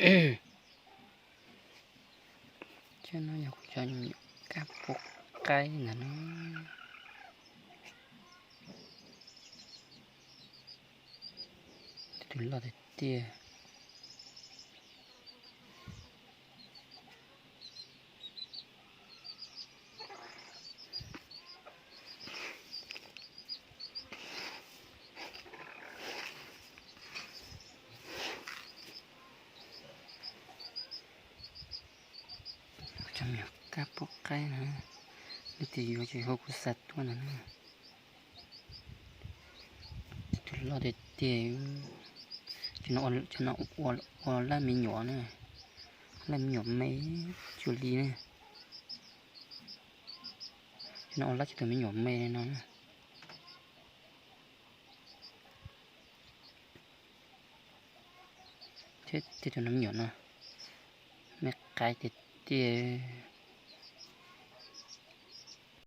Cov no yog kuv cov me nyuam kab pub qaib ntag na. Tus loj tiag tiag. Cov me nyuam kab pub qaib na, leej twg yuav ces hu kuv xa tuaj ntag na. Tus loj tiag tiag. Cov no ua lab me nyuam na, lab me nyuam me cuag li na. Cov no ua lab cov tus me nyuam me li no na. Thiab tus no me nyuam no me qaib tiag tiag.